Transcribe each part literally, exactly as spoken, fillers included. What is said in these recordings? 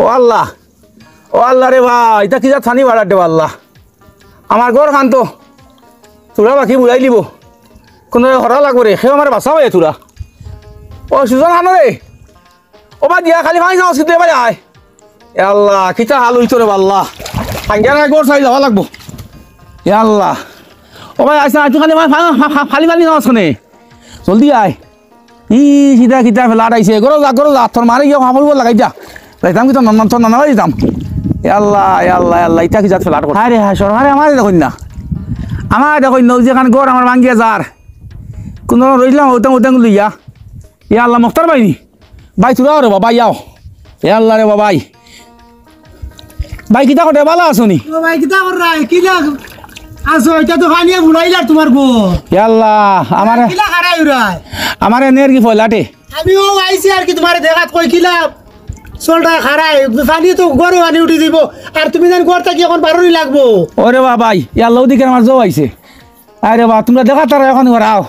ও আল্লাহ, ও আল্লাহ রে বা, ইতা কি জাত পানি বাড়ার দেবা আল্লাহ। আমার ঘরখান তো থুড়া বাকি বুড়াইলিবো। কুনু হরা লাগবো রে, কেউ আমারে বাঁচাও এ থুড়া। ও সুজন খানো রে, ও বা দিয়া খালি পানি চামচ কিন্তু এবারে আয়। এ আল্লাহ, কিতা হাল অইতো রে বা আল্লাহ। আঙ্গিয়া না ঘর ছাড়ি যাওয়া লাগবো। এ আল্লাহ, ও ভাই আইস না, একটু খালি পানি, পা-, পা-, পা-, খালি পানি চামচ খানে। জলদি আয়। ই সিধা কিতা ফেলাট আইছে, ঘরো যা, ঘরো যা, তোর মারে গিয়া কাপড় উপর লাগাই যা। যাইতাম কিতা নন-, তোর নানা বাড়ি যাইতাম। এ আল্লাহ, এ আল্লাহ, এ আল্লাহ, ইতা কি জাত ফেলাট করে? হায় রে হায়, সরকারে আমারে দেখইন না। আমারে দেখইন না, অউ যে এখান ঘর আমার ভাঙ্গিয়া যার। কুনু রকম রইলাম, উতাং উতাং লইয়া। এ আল্লাহ, মখতার ভাই নি? ভাই, তুরা রে বাবা, আও। এ আল্লাহ রে বাবা, ভাই। ভাই, কিতা করে, ভালা আছো নি? ও ভাই, কিতা কররায়? কিলা আছো? ইটা তো পানিয়ে বুড়াইলার তুমার ঘর। এ আল্লাহ, আমারে কিলা খাড়াই উড়ায়? আমারে নের কি ফয়লাটে? আমিও আইছি আর কি তুমারে দেখাত কই কিলা চলটা খাড়াই। পানি তো ঘরো পানি উঠি দিবো। আর তুমি যেন ঘর থাকি এখন বারোনি লাগবো। ওরে বাবা, ভাই, এ আল্লাহ, ওদিকে আমার জো আইছে। আরে বা, তুমরা দেখাত তারা এখন ঘরাও।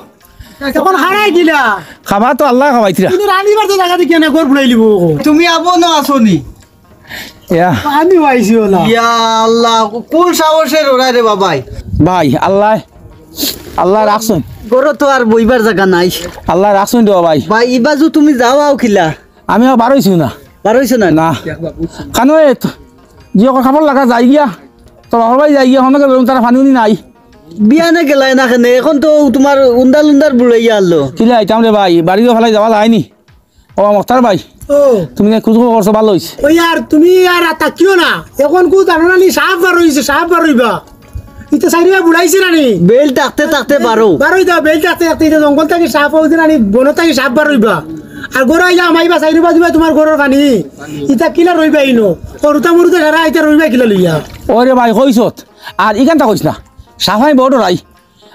এখন খাড়াই দিলা। খাবা তো আল্লায় খাবাইতরা। কিন্তু রানিবার তো জাগা দেখিয়া না, ঘর বুড়াইলিবো। তুমি আবো না আছো নি? ইয়া। আমি আইছি ওলা। ইয়া আল্লাহ, কুন সাহসে রোড়া রে বাবাই। ভাই, আল্লায়, আল্লায় রাখছইন। ঘরো তো আর বইবার জাগা নাই। আল্লায় রাখছইন রে বাবাই। ভাই, ইবাজু তুমি যাও আও কিলা? আমি আর বারইছি না। বারইছো না? না। কানো এ তো, যে অখন কাপড় লাগা যাই গিয়া, তো বাপর বাড়ি যাই গিয়া, হনো গেল, তারা পানি উনি নাই। বিয়ানে গেলায় না কেনে? এখন তো তুমার উন্দাল উন্দাল বুড়াইয়া আনলো। কিলা আইতাম রে ভাই, বাড়িও ফালাই যাওয়া যায়নি। ও মখতার ভাই, ও। তুমি না কুজো করছো, ভালা অইছে। ওই আর তুমি আর থাকিও না, এখন কু জানো না নি, সাপ বারইছে, সাপ বারইবা। ইতা চাইরোবায় বুড়াইছে না নি? বেইল থাকতে থাকতে বারো। বারই যাও, বেইল থাকতে থাকতে ইতা জঙ্গল থাকি সাপ অইছে না নি, বন থাকি সাপ বারইবা। আর ঘরো আইয়া হামাইবা, চাইরোবায় দিবা তুমার ঘরর পানি। ইতা কিলা রইবা ইনো? করুতা মরুতা সারা ইতা রইবা কিলা লইয়া? ওরে ভাই, কইছত। আর ইখানতা কইছ না। সাফাই বড় রাই।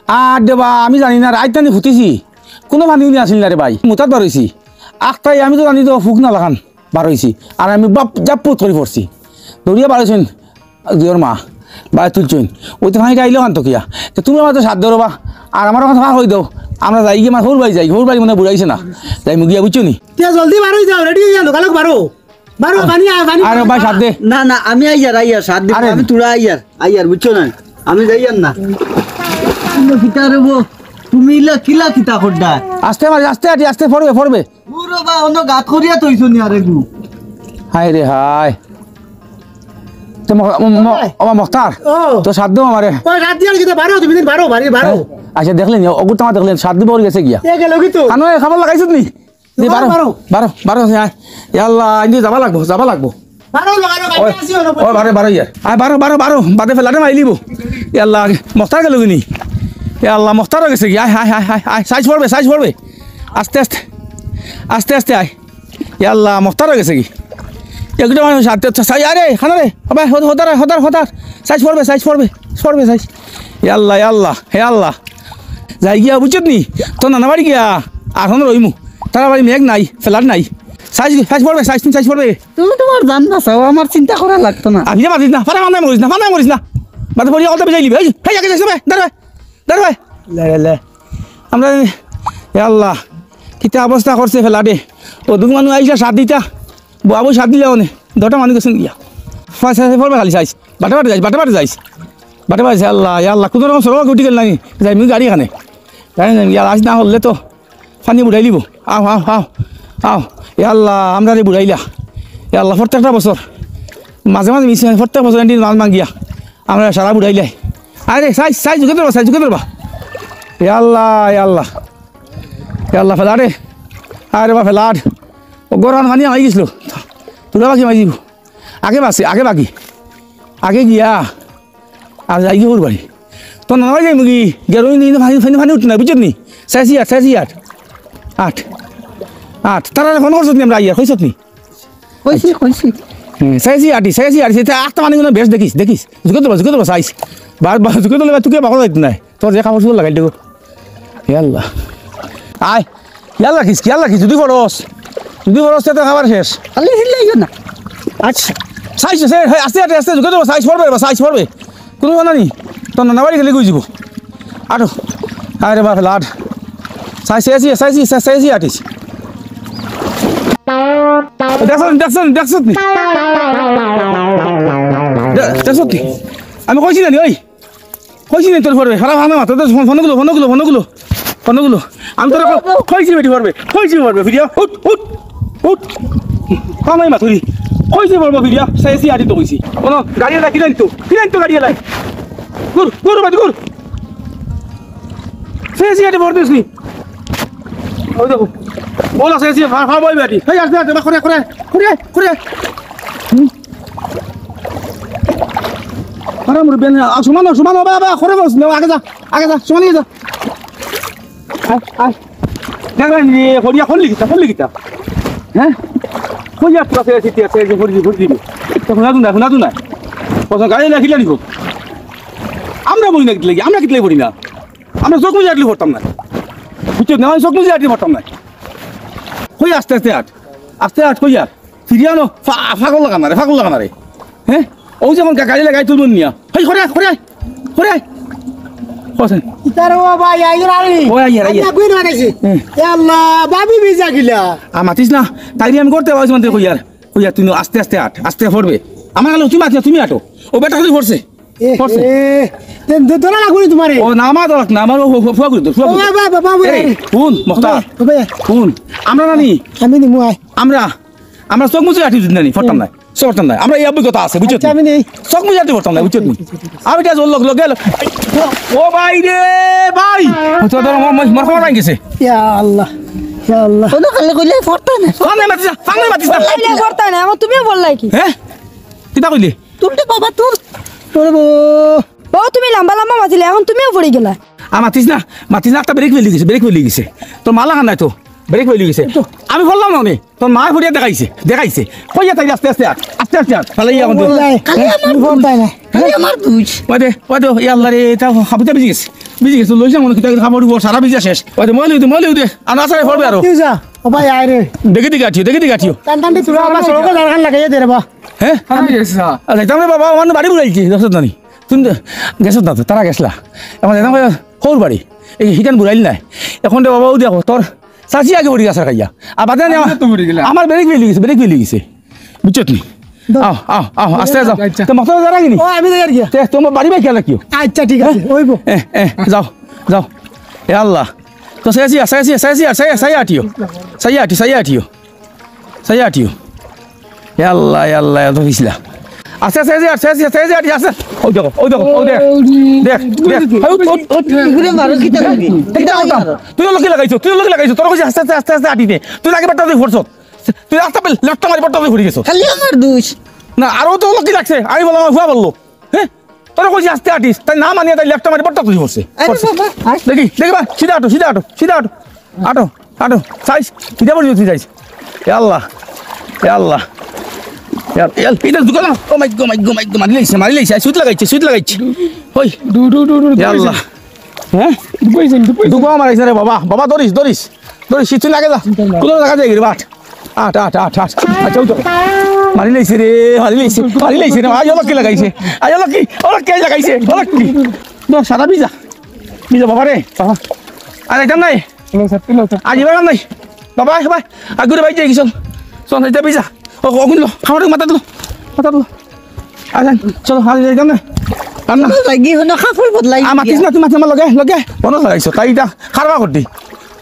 আর দেবা, আমি জানি না, রাইত নানি ফুটিছি। কুনু পানি উনি আছিল না রে ভাই। মুতাত বারইছি। আখতাই আমি তো জানি তো ফুক না লাখান। বারইছি। আর আমি বাপ জাপ্পুত করি পড়ছি। দৌড়িয়া বারইছইন দুইওর মা, বায় তুলছইন। ওই তো পানিটা আইলো কান তো কিয়া। তো তুমি আমার তো সাথ ধরো বা, আর আমার কথা কই দাও। আমরা যাই গিয়া আমার হউর বাড়ি যাই, হউর বাড়ি মনে বুড়াইছে না। যাইমু গিয়া, বুঝছো নি? তে জলদি বারই যাও, রেডি অইয়া লগালগ বারো। বারো, পানি আয়, পানি আরে আয়। ভাই, সাথ দে। না, না, আমি আইয়ার, আইয়ার, সাথ দিব। আরে। আমি তুরা আইয়ার, আইয়ার, বুঝছো না? আমি যাইয়ার না। কিতা রে বো, তুমি ইলা কিলা কিতা করডা? আস্তে মারি, আস্তে আটি, আস্তে পড়বে, পড়বে। পুরো বা অন্য গাত করিয়া তৈছো নি আরে গু। হায় রে হায়। তো ম-, ম-, ম-, ওবা মখতার, ও। তো সাথ দেও আমারে। ওই সাথ দিয়া কিতা বারো, তুমি দিন বারো, বাড়ি বারো। আচ্ছা, দেখলেন, অগুর তো আমার দেখলেন, সাথ দিব ওর গেছে গিয়া। এ গেল কি তো? কানো এ খবর লাগাইছত নি? জি, বারো, বারো। বারো, বারো, বারো, আয়। ইয়া আল্লাহ, আইন দি যাবা লাগবো, যাবা লাগবো। বারো, বারো, বারো, ওই, আছি, বারো। ওই, বারো, বারো, ইয়ার। আয়, বারো, বারো, বারো, বাদে ফেলাটে মাইলিবো। ইয়া আল্লাহ, আগে মখতার গেল গিনি? ইয়া আল্লাহ, মখতারও গেছে গি? আয়, আয়, আয়, আয়, আয়, সাইজ পড়বে, সাইজ পড়বে। আস্তে, আস্তে, আস্তে, আস্তে আয়। ইয়া আল্লাহ, মখতারও গেছে গি? একটা মানুষ আস্তে, আস্তে, সাই-, আরে, খানা রে, আবার হদ-, হদার, হদার, হদার। সাইজ পড়বে, সাইজ পড়বে, পড়বে সাইজ। ইয়া আল্লাহ, ইয়া আল্লাহ, হে আল্লাহ। যাই গিয়া, বুঝছত নি? তো নানা বাড়ি গিয়া, আর হন রইমু। তারা বাড়ি মেঘ নাই, ফেলার নাই। সাইজ, সাইজ পড়বে, সাইজ, সাইজ পড়বে। তুমি তোমার জান বাঁচাও, আমার চিন্তা করা লাগতো না। আপনি মাতিস না, ফানা মানা মরিস না, ফানা মরিস না। মাথা পড়িয়া কথা বুঝাই নিবে। এই, এই, আগে যাইস না বে, দাঁড়া, দাঁড়া। লে, লে, লে। আমরা, এ আল্লাহ, কিতা অবস্থা করছে ফেলাটে। ও দুগ মানু আইসা সাথ দিতা, বাবু সাথ দিলা অনে। দুটা মানু গেছইন গিয়া। ফাঁস, ফাঁস, পড়বে খালি সাইজ। বাটে বাটে যাইস, বাটে বাটে যাইস। বাটে বাটে যাইস, আল্লাহ, ইয়া আল্লাহ, কুনু রকম সড়ক উঠি গেল নানি। যাইমু গাড়ি এখানে। গাড়ি যাইমু, ইয়া আল্লাহ, আজ না হলে তো পানি বুড়াই লিবো। আও, আও, আও, আও। ইয়া আল্লাহ, আমরারে বুড়াইলা। ইয়া আল্লাহ, প্রত্যেকটা বছর, মাঝে মাঝে মিস হয়, প্রত্যেক বছর এন্ডি মাছ মাগিয়া। আমরা সারা বুড়াইলাই। আরে, সাইজ, সাইজ, ঝুঁকে ধরবা, সাইজ, ঝুঁকে ধরবা। ইয়া আল্লাহ, ইয়া আল্লাহ। ইয়া আল্লাহ, ফেলাটে। আরে বা ফেলাট। ও গরান পানি হামাই গেছিল। তুলা বাকি হামাই দিব। আগে বাসে, আগে বাকি। আগে গিয়া। আর যাই গিয়া ওর বাড়ি। তো না যাই মুগি। গেরো নি, পানি, পানি, পানি উঠে না, বুঝছত নি? সাইজ আট, সাইজ আট। আট। আট। তারা ফোন করছত নি আমরা আইয়ার, কইছত নি? কইছি, কইছি। হুম, সাইজ আটি, সাইজ আটি, সেটা আটটা পানি গুলো বেশ দেখিস, দেখিস। ঝুঁকে ধরবা, ঝুঁকে ধরবা, সাইজ। বার, বার, ঝুঁকে ধরলে তুই বাকো যাইতে নাই। তোর যে কাপড় চোপড় লাগাই দেবো। ইয়া আল্লাহ। আয়, ইয়া আল্লাহ কিস, ইয়া আল্লাহ কিস, যদি পড়স, যদি পড়স, তে তো খাবার শেষ। খালি হিলাইও না। আচ্ছা। সাইজ, সাইজ, হেই, আস্তে, আস্তে, আস্তে, ঝুঁকে ধরো, সাইজ পড়বে, বা সাইজ পড়বে। কুনু কথা নি, তোর নানা বাড়ি গেলে কই যাব? আটো। আরে বাপ, lad. Size, size, size, size, size, artist. দেখছস নি, দেখছস নি, দেখছস নি? দে-, দেখছস নি? আমি কইছি না নি, ওই? কইছি না তোর পড়বে? খারাপ হামে মাথা, তোর ফোন, ফোনগুলো, ফোনগুলো, ফোনগুলো, ফোনগুলো। আমি তোর কইছি বেটি পড়বে, কইছি পড়বে, ফিরিয়া, উঠ, উঠ, উঠ। কামাই মাথুরি, কইছি পড়বে, ফিরিয়া, সে এসি আটি তো কইছি। কোনো গাড়ি এলা কিলাইন তো, কিলাইন তো গাড়ি এলাই। গুর, গুর, বাড়ি গুর। সে এসি আটি পড়বে, শুনি। ওই দেখো, বল আছে এসি, ফা-, ফা-, বই বেটি। এই, আসতে, আসতে, করে, করে, করে, করে। হুম। আরে মুরব্বি, আ, সমান, সমান, বাবা, বাবা, করে বস, না, আগে যা, আগে যা, সমান যা। আয়, আয়। দেখবেন, ইয়ে, করিয়া, করলি কিতা, করলি কিতা? হ্যাঁ? করিয়া, তুই আছে, আছে, আছে, আছে, করি, করি দিবি। তো শোনা তো না, শোনা তো না। কত গাড়ি রাখিলে নিব। আমরা বলি না কিতলে, আমরা কিতলে বলি না। আমরা চোখ মুজে আটলি পড়তাম না। বুঝছো না? আমি চোখ মুজে আটলি পড়তাম না। কই আস্তে আস্তে আট। আস্তে আট, কই আর? ফিরিয়া আনো, ফা-, ফাগল লাগা না রে, ফাগল লাগা না রে। হ্যাঁ? ও যেমন গা-, গাড়ি লাগাই তুলবো নিয়া। হেই, করে আয়, করে আয়, করে আয়। কসেন। ইতার ও ভাই, আইয়ো রে। ও আইয়ার, আইয়ার। আল্লাহ, কই না গেছে? হুম। এ আল্লাহ, ভাবি ভিজা গিলা। আ, মাতিস না। তাইলে আমি করতে পারছি মানতে কই আর। কই আর তুই আস্তে আস্তে আট, আস্তে পড়বে। আমার আলো তুমি মাতিস না, তুমি আটো। ও বেটা তুই পড়ছে। এ, পড়ছে। এ, তে দো-, দোলা লাগবো নি তোমারে? ও, না, আমার দোলা না, আমার ও, ও, ফুয়া করে দে, ফুয়া ও করে দে। বাবা, বাবা, বাবা। এই, হুন, মখতার। ও ভাই। হুন, আমরা নানি? আমি নিমু আয়। আমরা, আমরা চোখ মুজে আটি যদি নানি, পড়তাম না। চোখ পড়তাম না। আমরা এই অভিজ্ঞতা আছে, বুঝছো আচ্ছা, তুমি? আমি নেই। চোখ মুজে আটি পড়তাম না, বুঝছো তুমি? আমি এটা জোর লোক, লোক গেল। ও ভাই রে, ভাই। তো ধরো, আমার, আমার, আমার খবর ভাঙি গেছে। ইয়া আল্লাহ, ইয়া আল্লাহ। ও তো খালি কইলে পড়তা না। ফাংনে মাতিস না, ফাংনে মাতিস না। বললাই না, পড়তা না। আমার তুমিও বললাই কি? হ্যাঁ? কিতা কইলে? তুলতে বাবা, তুল। ওরে বাবা। ও, তুমি লম্বা লম্বা মাতিলে, এখন তুমিও পড়ি গেলা। আ, মাতিস না, মাতিস না, একটা ব্রেক ফেলি গেছে, ব্রেক ফেলি গেছে। তোর মালা খান নাই তো, ব্রেক ফেলি গেছে। আমি বললাম না অনে, তোর মা পড়িয়া দেখাইছে, দেখাইছে। কইয়া তাই আস্তে আস্তে আট, আস্তে আস্তে আট। ফালাই এখন তো। ওলাই। খালি আমার ভুল তাই না। খালি আমার দোষ। ওই দে, ওই দে, ইয়া আল্লাহ রে, এটা হাবুতে ভিজি গেছে। ভিজি গেছে, লইছে মনে কিতা খাবার উপর সারা ভিজা শেষ। ওই দে, ময়লা দে, ময়লা দে। আর না সারে পড়বে আরো। কিউ যা? ও ভাই, আয় রে। দেখি দেখি আটিও, দেখি দেখি আটিও। টান টান দে, তোরা আমার সড়কে দাঁড়ান লাগাইয়া দে রে বা। হ্যাঁ? আমি গেছি, স্যার। আচ্ছা, যাইতাম রে বাবা, আমার বাড়ি বুলাইছি, দশ জানি। তুমি তো গেছো না তো, তারা গেছলা। এখন যাইতাম কই, হৌর বাড়ি। এই হিখান বুলাইল নাই। এখন রে বাবা, ও দেখো, তোর চাচি আগে পড়ি গেছে খাইয়া। আর বাদে আনে আমি তো পড়ি গেলাম। আমার ব্রেক ফেলি গেছে, ব্রেক ফেলি গেছে। বুঝছো তুমি? দাও। আও, আও, আও, আস্তে যাও। আচ্ছা। তো মতো যারা কিনি? ও, আমি যাই আর কি। তে তোমার বাড়ি ভাই খেয়াল রাখিও। আচ্ছা, ঠিক আছে, হ্যাঁ? ওইবো। এ, এ, যাও, যাও। এ আল্লাহ। তো চাচি, চাচি, চাচি, চাচি, চাচি আটিও। চাচি আটি, চাচি আটিও। চাচি আটিও। এ আল্লাহ, এ আল্লাহ, এত পিছলা। আস্তে, আস্তে, আস্তে, আস্তে, আস্তে, আস্তে, আস্তে। ওই দেখো, ওই দেখো, ওই দেখ। দেখ, দেখ। এই উঠ, উঠ, উঠ। ইগুরে মারো, কিতা করবি? কিতা করতাম? তুই লকি লাগাইছো, তুই লকি লাগাইছো। তোর কইছি আস্তে, আস্তে, আস্তে, আস্তে আটি দে। তুই লাগে বেটা তুই ফোরছত। তুই আস্তে লেফট মারি বেটা তুই পড়ি গেছো। খালি আমার দোষ। না, আরো তো লকি লাগছে। আমি বললাম, আমার ফুয়া বললো। হ্যাঁ? তোর কইছি আস্তে আটিস। তাই না মানিয়া তাই লেফট মারি বেটা তুই পড়ছে। আরে পড়ছে। বাবা, আয়। দেখি, দেখি বা, সিধা আটো, সিধা আটো, সিধা আটো। আটো, আটো, চাইস, কিতা বলি তুই চাইস? এ আল্লাহ, এ আল্লাহ, এ আল-, এ আল-, এটা দোকান, ও মাই গো, মাই গো, মাই গো, মারি লাইছে, মারি লাইছে, সুইচ লাগাইছে, সুইচ লাগাইছে। ওই, ডু, ডু, ডু, ডু, এ আল্লাহ। হ্যাঁ? ডুবাইছেন, ডুবাইছেন। ডুবা মারাইছে রে বাবা, বাবা ধরিস, ধরিস, ধরিস, সিট লাগে যা, কোনো জায়গা যাই রে বাট। আট, আট, আট, আট। আচ্ছা, ওই তো। মারি লাইছে রে, মারি লাইছে, মারি লাইছে রে, আজ অলক কি লাগাইছে, আজ অলক কি, অলক কি লাগাইছে, অলক কি। দো, সাদা ভিজা, ভিজা বাবা রে, বাবা। আর এটা নাই। তুলো স্যার, তুলো স্যার। আজ এবার নাই। বাবা, বাবা, আগুরে ভাই যাই গেছো। চল, এটা ভিজা। ও, ও, গুনলো। খাবার মাথা তুলো। মাথা তুলো। আচ্ছা, চলো, আজ যাইতাম না। আর না। লাগি হলো কাপড় বদলাই আ, মাতিস দিয়া। না, তুই মাতিস আমার লগে, লগে। মনে লাগাইছো, তাই এটা খারাপ করতি।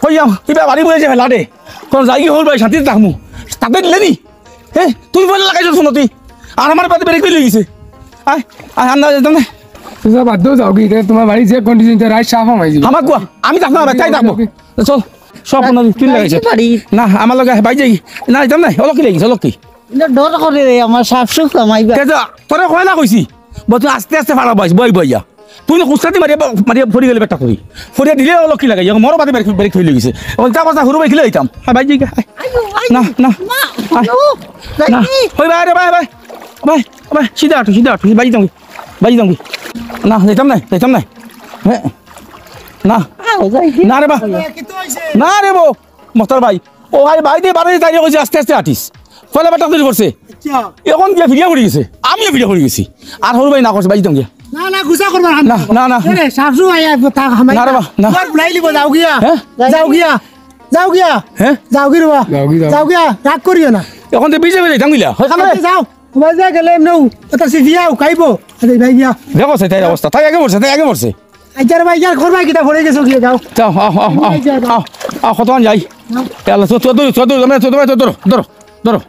কইয়াম, কিবা বাড়ি বলে যে ফেলা দে। কোন যাই কি হল ভাই, শান্তিতে থাকমু। তাতে দিলে নি? এ, তুই বলে লাগাইছো শুনো তুই। আর আমার বাদে ব্রেক ফেলে গেছে। আয়, আয়, আর না যাইতাম না। তুই সব বাদ দাও, যাও কি? এটা তোমার বাড়ি যে কন্ডিশন, এটা রাইট সাফ আমায় দিবে। আমার কুয়া, আমি থাকবো না, তাই থাকবো। চল, সব না, তুই লাগাইছো। বাড়ি। না, আমার লগে বাইরে যাই। না, যাইতাম না, অলক কি লাগিস, অলক কি? এটা ডর করে রে, আমার সাফ সুফ কামাইবা। তে তো, তোরে কয় না কইছি। বলতে আস্তে আস্তে ফাড়া বাইস, বই বইয়া। তুই না কুস্তাদি মারিয়া, মারিয়া ফড়ি গেলে বেটা করি। ফড়িয়া দিলে অলক কি লাগাই, মোর বাদে ব্রেক, ব্রেক ফেলে গেছে। ওই তা বাসা হুরু বাইক লইতাম। হ্যাঁ, বাইরে যাই। আয়। আইয়ো, আইয়ো। না, না। মা, আয়। আইয়ো, না। যাই। ওই ভাই রে, ভাই, ভাই। ভাই, ভাই, সিধা আটো, সিধা আটো, বাইরে যাও। বাইরে যাও। না, যাইতাম না, যাইতাম না। হ্যাঁ। না। আও, যাই কি? না রে বা। না রে বো। মস্তার ভাই। ও ভাই, ভাই দিয়ে বাড়ি তাই কইছে আস্তে আস্তে আটিস। ফলে বেটা তুই করছে। আচ্ছা। এখন গিয়া ফিরিয়া পড়ি গেছে। আমিও ফিরিয়া পড়ি গেছি। আর হরু ভাই না করছে, বাইরে যাও গিয়া। না, না, গুছা করবা না। না, না, না। এ রে, শাশু আয়া, তা হামাই না রে বা, না। তোমার বুলাই লিব, যাও গিয়া। হ্যাঁ? যাও গিয়া। যাও গিয়া। হ্যাঁ? যাও গি রে বা। যাও গি, যাও। যাও গিয়া, রাগ করিও না। অখন তো ভিজে ভিজে যাইতাম গিলা। হয় খামরে। আচ্ছা, যাও। তোমার যা গেলে এমনেও। ওটা সিজিয়া উকাইবো। আরে ভাই গিয়া। দেখো সে তাই অবস্থা। তাই আগে পড়ছে, তাই আগে পড়ছে। আচ্ছা রে ভাই, ইয়ার করবা কিতা পড়ে গেছো গিয়া যাও। যাও, আও, আও, আও, এই যাও, যাও। আও, আও, কতক্ষণ যাই? যাও। এ আল্লাহ, তো, তো, ধরো, তো, ধরো, তো, ধরো, ধরো, ধরো।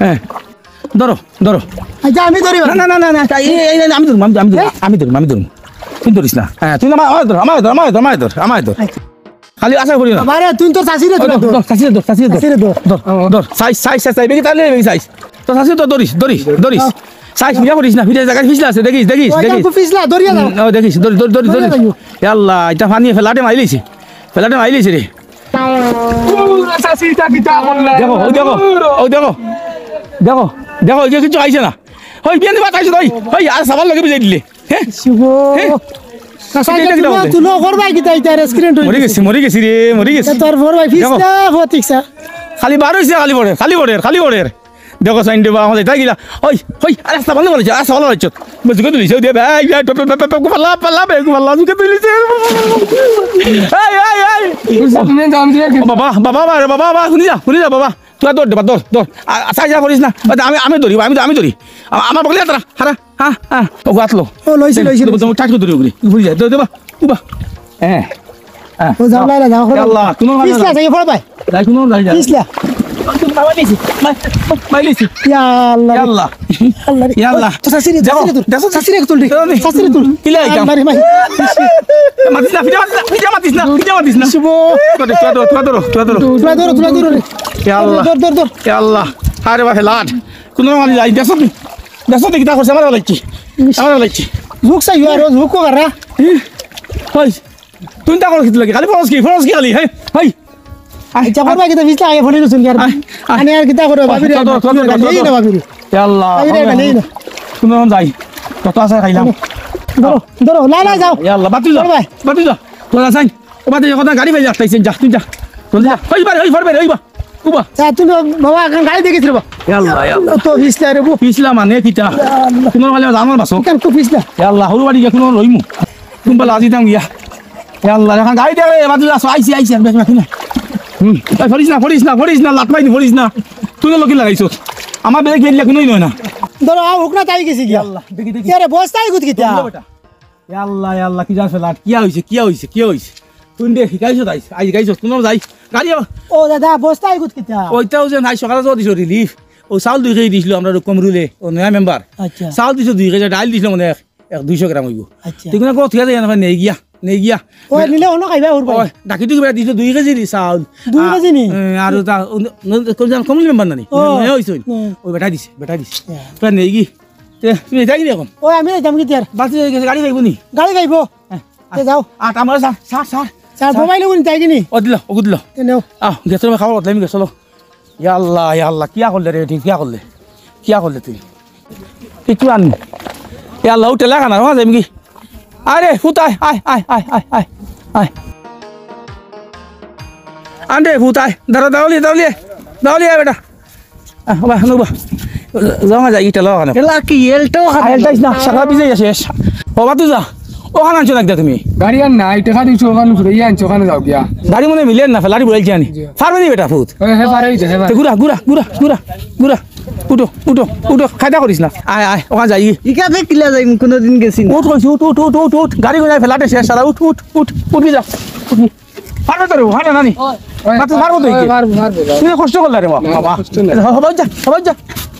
হ্যাঁ। ধরো, ধরো। আচ্ছা, আমি ধরি না, ভাই। না, না, না, না, এই, এই, এই, আমি ধরবো, আমি, আমি ধরবো, হ্যাঁ? আমি ধরবো, আমি ধরবো। তুই ধরিস না। হ্যাঁ, তুই আমার, আমার ধর, আমার ধর, আমার ধর, আমার ধর, আমার ধর। আচ্ছা। খালি আশা করি না। বাবা রে, তুই তো চাচিরে ওই ধর, ধর, ধর। ধর, চাচিরে ধর, চাচিরে ধর। চাচিরে ধর। ধর, ধর, ধর। Size, size, size, size, baggy তালে বেগি সাইজ। তো চাচিরে ধর, ধরিস, ধরিস, ধরিস। হ্যাঁ। সাইজ, ফিরা করিস না, ফিরা জায়গায় ফিসলা আছে, দেখিস, দেখিস, ওই দেখিস। একটু ফিসলা, ধরিয়া দাও। হুম, ও, দেখিস, ধর, ধর, ধর, ধর, ধরিয়া ধরিস। দাও। এ আল্লাহ, এটা পানি ফেলাটে মাইলিছে। ফেলাটে মাইলিছে রে। ও, চাচি, ইটা কিতা করলে? দেখো, ওই দেখো, ওই দেখো। দেখো, দেখো, এই যে কিছু আইছে না। ওই বিয়ান ভাত আইছে, ওই, ওই, আর সাবান লগে বুঝাই দিলে। হ্যাঁ? শুভ। হ্যাঁ? চাচা, এটা এটা কিতা তুলো, করলে? তুলো, করবাই কিতা, এটা accident হয়ে মরি গেছে। গেছি, মরি গেছি রে, মরি গেছি। এটা তোর বড় ভাই, দেখো। ফিসলা, ফতিকসা। খালি বার হইছে, খালি পড়ে, খালি পড়ে, খালি পড়ে। দেখো, সাইন দেবা, আমাদের তাই গিলা। ওই, ওই, আরে, আস্তা ভালো বলেছে, আস্তা ভালো বলেছে। বুঝে তুলিছে, ওই দিয়ে, ভাই, ভাই, টপ, টপ, টপ, টপ, পাল্লা, পাল্লা, ভাই, পাল্লা, বুঝে তুলিছে। এই, এই, এই। বুঝছো, তুমি জান দিয়ে কি? ও বাবা, বাবা, বাবা, রে, বাবা, বাবা, শুনি যা, শুনি যা, বাবা। তুই আর দৌড় দেবা, দৌড়, দৌড়। আ-, আ-, সাইজা করিস না। ওই তো আমি, আমি দৌড়ি, আমি, আমি দৌড়ি। আ-, আমার বগলে তারা, হারা, হ্যাঁ, হ্যাঁ। ও, গাতলো। ও, লইছি, লইছি, তুমি, লইছি। তুমি টাইট করে দৌড়ি, ঘুরি, ঘুরি যায়। দৌড় দেবা, উবা। হ্যাঁ, হ্যাঁ। ও, যাও, লাইলা, যাও, করো। আল্লাহ, কোনো ভালো ফিসলা, না। যাই, করো ভাই। যাই, কোনো ভাই, যাই। ফিসলা। মাই লিছি, মাই, মাই লিছি। ইয়া আল্লাহ। ইয়া আল্লাহ। আল্লাহ রে। ইয়া আল্লাহ। তো শাশুড়ি, দেখো, শাশুড়ি তুল। দেখো, শাশুড়ি তুল রে। দেখো নি। শাশুড়ি তুল। কিলা আইতাম? আল্লাহ রে, মাই। মাতিস না, ফিটা মাতিস না, ফিটা মাতিস না, ফিটা মাতিস না। শুভ। তুলা ধরো, তুলা ধরো, তুলা ধরো। তুলা ধরো, তুলা ধরো রে। ইয়া আল্লাহ। ধর, ধর, ধর। ইয়া আল্লাহ। আরে বাবা, লাট। কোনো মানে যাই, দেখো নি। দেখো দেখি, তা করছে, আমার লাগছে। আমার লাগছে। ঝুক চাই, আর ঝুক কো করা। ই, কই? তুই তা করো কিতা লাগি? খালি ফরজ কি? ফরজ কি খালি? হ্যাঁ? হাই। আয়, আচ্ছা, আয়। করবা কিতা? বিশ টাকা আগে ফোনে দিছুন কি আর? আয়, আয়। আনে আর কিতা করো? আয়, ভাবিরে, চল, চল, চল, ভাবিরে, চল, চল। নেই না ভাবিরে। ইয়া আল্লাহ, ভাবিরে, ভাবিরে। নেই না। তুমি এখন যাই। কত আশা খাইলাম। ধরো, ধরো, লাই, লাই, যাও। ইয়া আল্লাহ, বাতিল যা। চল ভাই। বাতিল যা। তোরা যাই। ও বাদে কথা গাড়ি পাইলে আটকাইছেন, যা, তুই যা। চল যা। ওই বারে, ওই পারবে, ওই বা। উবা। যা, তুমি বাবা, এখন গাড়ি দেখেছি রে বাবা। ইয়া আল্লাহ, ইয়া আল্লাহ। তো ফিসলা রে বু। ফিসলা মানে কিতা? ইয়া আল্লাহ। তোমার মানে আমার বাসো। কেন তো ফিসলা? ইয়া আল্লাহ, হুরু বাড়ি গিয়া কোনো রইমু। তুমি বলে আজি দাম গিয়া। ইয়া আল্লাহ, এখন গাড়ি দেখে, বাদে আসো, আইছি, আইছি, আর বেশ বাকি না। হুম। এই, ফড়িস না, ফড়িস না, ফড়িস না, লাত মাইনি, ফড়িস না। তুই লোকে লাগাইছো। আমার বেগে গেলে কোনোই নয় না। ধরো, আ, হুকনা তাই গেছি গিয়া। ইয়া আল্লাহ, দেখি, দেখি। ইয়া রে, বস্তায় গুদ কিতা? বন্ধ বেটা। ইয়া আল্লাহ, ইয়া আল্লাহ, কি জানো লাট? কিয়া হইছে, কিয়া হইছে, কিয়া হইছে? তুই দে, শিখাইছো তাই? আই গাইছো, তুমার যাই। গাড়ি আবার। ও দাদা, বস্তায় গুদ কিতা? ওইটাও যে নাই, সকালে তো দিছো রিলিফ। ও চাউল দুই কেজি দিছিল আমরা কমরুলে, ও নয়া মেম্বার। আচ্ছা। চাউল দিছো দুই কেজি, ডাইল দিছিল মানে এক, এক দুইশো গ্রাম হইব। আচ্ছা। তুই কোনো কথা ঠিক আছে, জানো, নেই গিয়া, নেই গিয়া। ও, নিলে অন্য খাইবা, ওর ভাই। ওই, ডাকি টুকি বেটা দিছিল দুই কেজি দি চাউল। দুই আ, কেজি নি? এ, আর ওটা, ও, ন-, ন-, কোন জানো, কমরুল মেম্বার নানি? ও। নয়া হইছে। হুম। ওই বেটা দিছে, বেটা দিছে। হ্যাঁ। তোরা নেই গি? তে, তুমি যাই নি এখন? ওই, আমি যাইতাম কি তিয়ার? বাসে যাই গেছে, গাড়ি যাইব নি? গাড়ি যাইব। হ্যাঁ। তে যাও। আট, আমার sir, sir, sir. Sir, sir. Mobile ওগুন যাই কি নি? ও দিল, ওগু দিল। এ নেও। আহ, গেছে, খাবার বদলাই আমি গেছে, চলো। ইয়া আল্লাহ, ইয়া আল্লাহ, কিয়া করলে রে, ঠিক কিয়া করলে? কিয়া করলে তুই? কিচ্ছু আননি। ইয়া আল্লাহ, উঠে লাগা না, রোজ এমকি। আরে, ফুতায়, আয়, আয়, আয়, আয়, আয়, আয়। আন রে, ফুতায়, দাঁড়া, দাঁড়ালি, দাঁড়ালি, দাঁড়ালি, আয় বেটা। আহ, বাহ, নো বাহ। জমা যায়, ইটা লওয়া কেন? এলা কি এলটো খাবে? আহ, এলটাইস না, সারা বিজয় আছে। ও বাতু যা। ওখানে আনছো না তুমি? গাড়ি আর নাই, টেকা দিছো, ওখানে ঘুরে ইয়ে আনছো, ওখানে যাও গিয়া। গাড়ি মনে মিলে না, ফেলারি বলছি আনি। জি। পারবে নি বেটা ফুত? হ্যাঁ, হ্যাঁ, পারে, হ্যাঁ, পারে। তো ঘুরা, ঘুরা, ঘুরা, ঘুরা, ঘুরা। উঠো, উঠো, উঠো, খাইদা করিস না। আয়, আয়, ওখানে যাই। ইকাতে কিলা যাই, কোনোদিন গেছি না। উঠ কইছি, উঠ, উঠ, উঠ, উঠ, উঠ। গাড়ি ঘুরে ফেলাটে শেষ, সারা উঠ, উঠ, উঠ, উঠবি যা। উঠবি। পারবে তো রে, ওখানে নানি? ওই, মাত্র ওই, পারবো তো ওই, একে। পারবো, পারবো, পারবো। তুমি কষ্ট করলে রে বাবা, না, বাবা। কষ্ট নেই। হবাই যা, হবাই যা,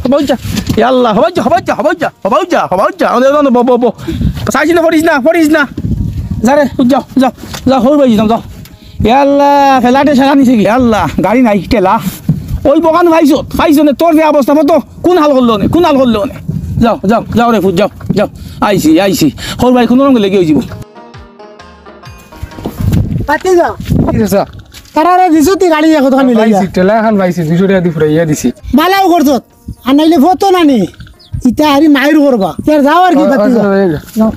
হবাই যা। ইয়া আল্লাহ, হবাই যা, হবাই যা, হবাই যা, হবাই যা, হবাই যা। আমাদের ওখানে বো, বো, বো। সাইজ না, পড়িস না, পড়িস না। যা রে, যাও, যাও, যাও, হবাই যাও, যাও। ইয়া আল্লাহ, ফেলাটে সারা নিছে কি? ইয়া আল্লাহ, গাড়ি নাই, ঠেলা। ওই বগান পাইছো, পাইছো নে, তোর যে অবস্থা মতো, কোন হাল করলো নে, কোন হাল করলো নে? যাও, যাও, যাও রে ফুত, যাও, যাও। আইছি, আইছি। হবাই কোনো রঙে লেগে হয়ে যাবো। পাতি যা। কি রে স্যার? তারা রে দিছো তুই গাড়ি কতখানি লইয়া? পাইছি, ঠেলা এখন পাইছি, দুইশো টাকা দি ফুরাইয়া দিছি। বালাও করছত। আর নাইলে ফটো না নি। ইতা আরি মাইর করবা। ইয়ার যাও আর কি, ওই, পাতি ওই, যা। ওই, ওই। যাও।